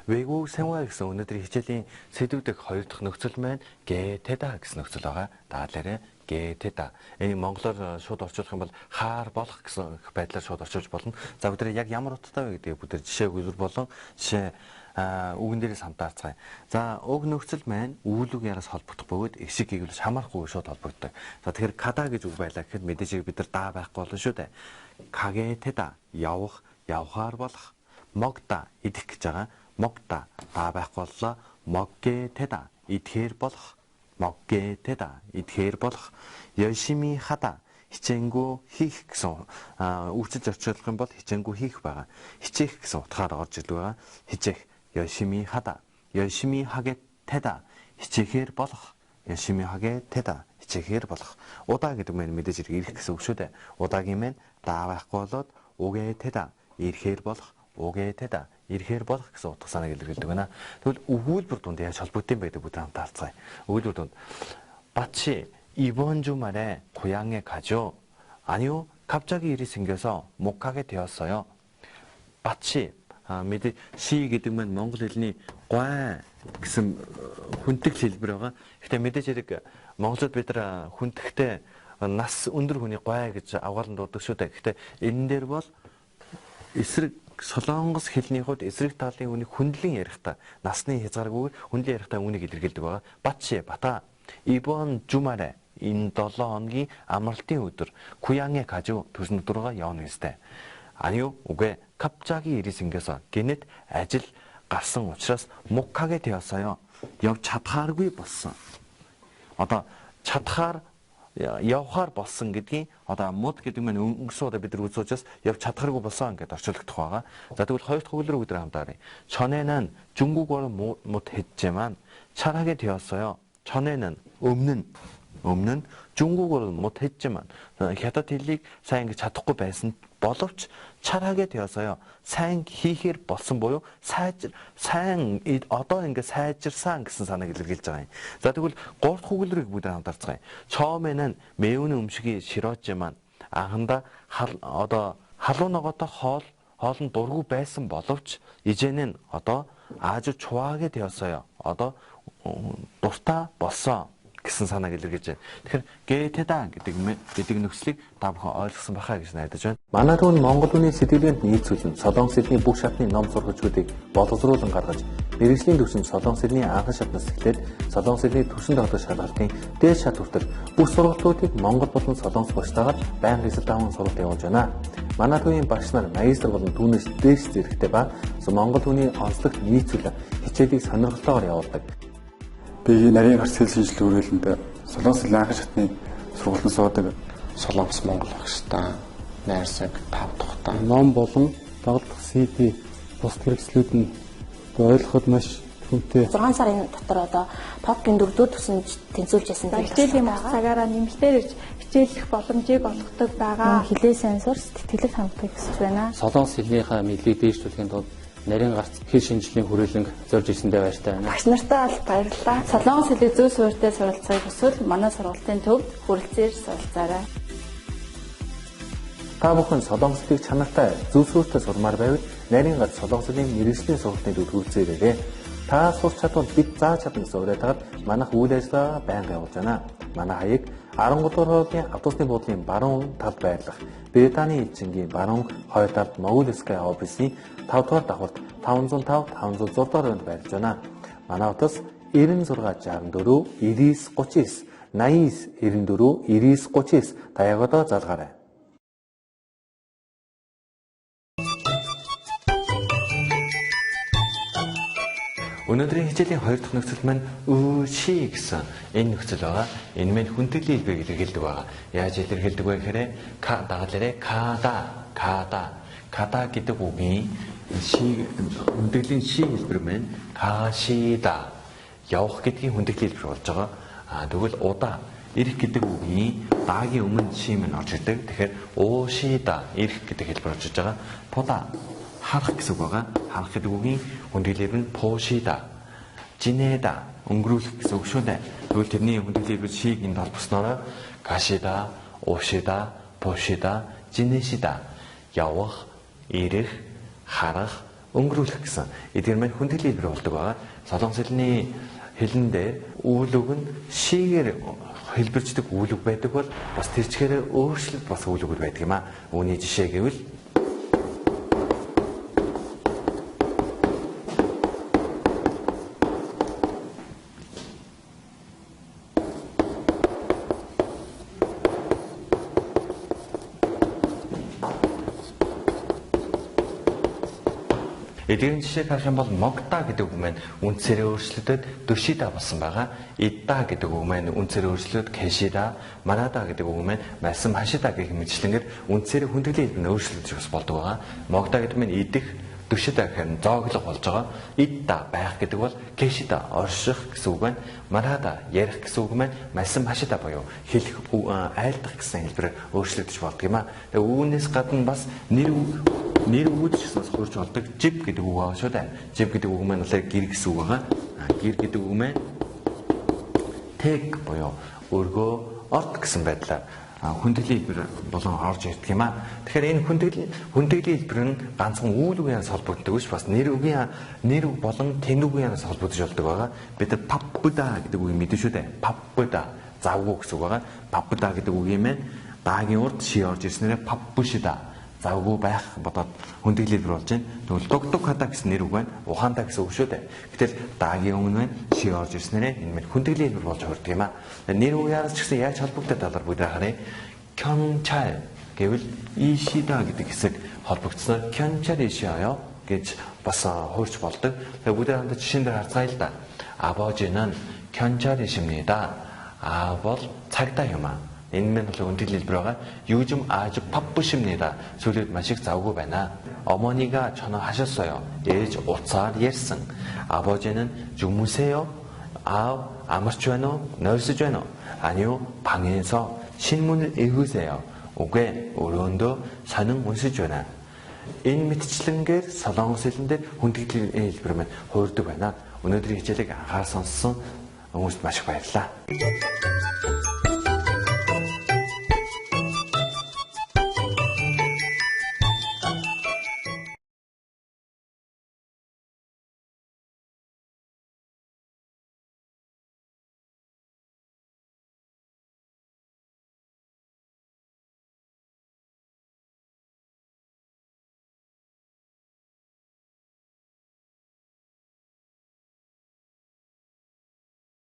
외국 생활 гэсэн өнөөдрийн хичээлийн сэдэв дэх хоёр дахь нөхцөл маань гэ тэда гэсэн нөхцөл байгаа. Даалаарэ гэ тэда. Энийг монголоор шууд орчуулах юм бол хаар болох гэсэн байдлаар шууд орчуулж болно. За бүгдээ яг ямар утгатай вэ гэдгийг бүгдээ жишээ өгүүлбэр болон жишээ үгэн дээрээс хамтаарцгаая. За уг нөхцөл маань үйл үг яраас холбогдох бөгөөд эгшиг гэвэл хамаарахгүй шууд холбогддог. За тэгэхээр када гэж үг байлаа гэхэд мэдээж бид нар даа байхгүй болно шүү дээ. Кагэ тэда явах, явхаар болох, могда идэх гэж байгаа. 먹다 다 байхгүй боллоо. 먹게 되다 идэхээр болох. 먹게 되다 идэхээр болох. 열심히 하다 хичээнгүй хийх гэсэн үйлчилж орчуулах юм бол хичээнгүй хийх байгаа. Хичээх гэсэн утгаар орж ирдэг байгаа. Хичээх 열심히 하다. 열심히 하게 되다 хичээхээр болох. 열심히 하게 되다 хичээхээр болох. Удаа гэдэг маань мэдээж ирэх гэсэн үг шүү дээ. Удаагийн маань даа байхгүй болоод 오게 되다 ирэхээр болох. 오게 되다 ирэхээр болох гэсэн утга санааг илэрхийлдэг байна. Тэгвэл өгүүлбэр дунд яаж холбогдсон бэ гэдэг бүгд хамт харцгаая. Өгүүлбэр дунд 마치 이번 주말에 고향에 가죠. 아니요. 갑자기 일이 생겨서 못 가게 되었어요. 마치 мэдээ ши гэдэг маань монгол хэлний гуай гэсэн хүндэг хэлбэр байгаа. Гэхдээ мэдээж хэрэг монголчууд бид нар хүндэхтэй нас өндөр хүний гуай гэж авгаалan дууддаг шүү дээ. Гэхдээ энэ дээр бол эсрэг Солонгос хэлний хувьд эсрэг талын үнийг хүндлэн ярихдаа насны хязгааргүйгээр хүндлэн ярихдаа үнийг илэрхийлдэг байгаа. Батши бата 이번 주말에 энэ 7 хоногийн амралтын өдөр 고향에 가죠 төрсөн өдрөөгөө явна гэстэй. 아니요. үгүй 갑자기 일이 생겨서 гэнэт ажил гарсан учраас 못 가게 되었어요. Явж чадхааргүй болсон. Одоо чадхаар явхаар болсон гэдгийг одоо мод гэдэг маань өнгөрсөн удаа бид нар үзсэн учраас явж чадхааргүй болсон гэдээ орчуулагдах байгаа. За тэгвэл хоёр дахь өгүүлбэр өдөр хамт харъя. 전에는 중국어를 못 했지만 잘하게 되었어요. 전에는 없는 중국어를 못 했지만 хятад хэлийг сайн ингэж чадахгүй байсан боловч 잘하게 되었어요. сайн хийхээр болсон буюу сайн одоо ингэ сайжирсан гэсэн санааг илэрхийлж байгаа юм. За тэгвэл гурав дахь өгүүлбэрийг бүгд хамт харцгаая. 처음에는 매운 음식이 싫었지만 анхандаа одоо халуун ногоотой хоол нь дургүй байсан боловч 이제는 одоо 아주 좋아하게 되었어요. Одоо дуртай болсон гэсэн санааг илэрхийлж байна. Тэгэхээр гэ тэда гэдэг нөхцөлийг та бүхэн ойлгосон бахаа гэж найдаж байна. Манай түүн Монгол хүний сэтгэлгээнд нийцүүлэн Солонгос хэлний бүх шатны ном сургажуудыг боловсруулан гаргаж мэргэжлийн түвшинд Солонгос хэлний анхан шатнаас эхлээд Солонгос хэлний түвшин тогтоох шалгалтын дээд шат хүртэл бүх сургалтуудыг монгол болон солонгос багштайгаар байнгын эсэл даван сургалт явуулж байна. Манай түүний багш нар магистр болон түүнээс дээш зэрэгтэй ба Монгол хүний онцлогт нийцүүлэн хичээлийг сонирхолтойгоор явуулдаг. Би нарийн гарц хэл шинжилгээ үргэлэнд Солонгос хэлний анхан шатны сургалтанд суудаг. Солонгос Монгол багштай найрсаг тав тухтай. Ном болон дагалдах CD бусад хэрэгслүүд нь ойлгоход маш хүнтэй. 6 сарын дотор одоо ТОП-ийн 4-р түвшинд тэнцвүүлж ясан. Хичээлийн бус цагаараа нэмэлтээр ирж хичээллэх боломжийг олгодог байгаа. Хилээ сайн сурч тэтгэлэг хангахыг хүсэж байна. Солонгос хэлнийхээ мэдлэгийг дээшлүүлэхийн тулд нарийн гарц хэл шинжилгээний хүрээлэнг зорж ирсэндээ баяртай байна. Багш нартаа бол баярлалаа. Солонгос хэлийг зөв суурьтай суралцахыг хүсвэл манай сургалтын төвд хүрэлцээр суралцаарай. Та бүхэн Солонгос хэлийг чанартай зөв суурьтай сурмаар байвал нарийн гарц Солонгос хэлний мэргэжлийн сургалтын төвд хүрэлцээрэй. Та сурч чадвал бид зааж чадна гэсэн уриатгаад манайх үйл ажиллагаа байнга явуулж байна. Манай хаяг 13 дугаар хоолны автобусны буудлын баруун талд байрлах Британий элчингийн баруун хоёр талд Mogul Sky офисын 5 дугаар давхарт 505 506 дугаар өрөөнд байрлаж байна. Манай утас 96 64 99 39 89 94 99 39 та яг одоо залгаарай. Өнөөдрийн хичээлийн хоёр дахь нөхцөл маань өө ши гэсэн энэ нөхцөл байгаа. Энэ маань хүндэтгэлийн хэлбэрийг илэрхийлдэг байгаа. Яаж илэрхийлдэг вэ гэхээр ка дагалаарэ када гэдэг үгийн ши хүндэтгэлийн ши хэлбэр маань кашида явах гэдгийн хүндэтгэлийн хэлбэр болж байгаа. Тэгвэл удаа ирэх гэдэг үгийн даагийн өмнө ши маань орж ирдэг. Тэгэхээр уушида ирэх гэдэг хэлбэр орж иж байгаа. Пуда харах гэсэн үг байгаа. Харах гэдэг үгийн хүндэтгэл хэлбэр нь пошида, жинэда, өнгөрүүлэх гэсэн үг шүү дээ. Тэгвэл тэрний хүндэтгэл хэлбэр шиг энд холбоснороо гашида, уушида, пошида, жинэшида явах, ирэх, харах, өнгөрүүлэх гэсэн. Эдгээр маань хүндэтгэл хэлбэр болдог байгаа. Солонгос хэлний хэлэн дээр үйл үг нь шигээр хэлбэрждэг үйл үг байдаг бол бас тэр чигээрээ өөрчлөлт бас үйл үг байдаг юм а. Үүний жишээ гэвэл Эдгээр жишээг харах юм бол могда гэдэг үг маань үндсээрээ өөрчлөгдөд дөшида болсон байгаа. Идда гэдэг үг маань үндсээрээ өөрчлөгдөд кешида, марада гэдэг үг маань мальсан хашида гэх мэтчлэнгээр үндсээрээ хүндэтгэлийн хэлбэр нь өөрчлөгдөж бас болдог байгаа. Могда гэдэг маань идэх, дөшида гэхээр нь зооглох болж байгаа. Идда байх гэдэг бол кешида орших гэсэн үг байна. Марада ярих гэсэн үг маань мальсан хашида буюу хэлэх, айлдах гэсэн хэлбэрээр өөрчлөгдөж болдог юм а. Тэгээ үүнээс гадна бас нэр үгүүд ч гэсэн бас хуурч болдог. Жив гэдэг үг байгаа шүү дээ. Жив гэдэг үг маань болохоор гэр гэсэн үг байгаа. Гэр гэдэг үг маань тэг буюу өргөө орд гэсэн байдлаар хүндэтгэлийн хэлбэр болон орж ирдэг юм а. Тэгэхээр энэ хүндэтгэлийн хэлбэр нь ганцхан үйл үгийн янаас холбогддог биш бас нэр үг болон тэнэг үгийн янаас холбогдож болдог байгаа. Бид нар паппуда гэдэг үгийг мэдэн шүү дээ. Паппуда завгүй гэсэн үг байгаа. Паппуда гэдэг үгийн маань даагийн урд ши орж ирснээрээ паппушида завгүй байх бодоод хүндэтгэлийн хэлбэр болж байна. Тэгвэл дуг хада гэсэн нэр үг байна. Ухаантай гэсэн үг шүү дээ. Гэтэл даагийн өмнө байна ши орж ирснээрээ энэ мань хүндэтгэлийн хэлбэр болж хувирдаг юм а. Нэр үг яраас ч гэсэн яаж холбогддог талаар бүгд харъя. Кёнчал гэвэл ишида гэдэг хэсэг холбогдсноор кёнчал ишиаё гэж бас хуурч болдог. Тэгээ бүгд хамтдаа жишээн дээр харцгаая л да. Абожинан кёнчал ишимнида. Аа бол цагдаа юм а. Энэ мэн бол хүндэтгэлийн хэлбэр байгаа. 요즘 아주 바쁘십니다. сүүлүүд маш их завгүй байна. 어머니가 전화하셨어요. ээж утсаар ярьсан. 아버지는 주무세요? 아, амарч байна уу? Нойрсож байна уу? 아니요, 방에서 신문을 읽으세요. Үгүй, өрөөндөө сонин уншиж байна. Энэ мэтчлэнгээр солонгос хэлэн дээр хүндэтгэлийн хэлбэр маань хувирдаг байна. Өнөөдрийн хичээлийг анхаар сонссон хүмүүст маш их баярлалаа.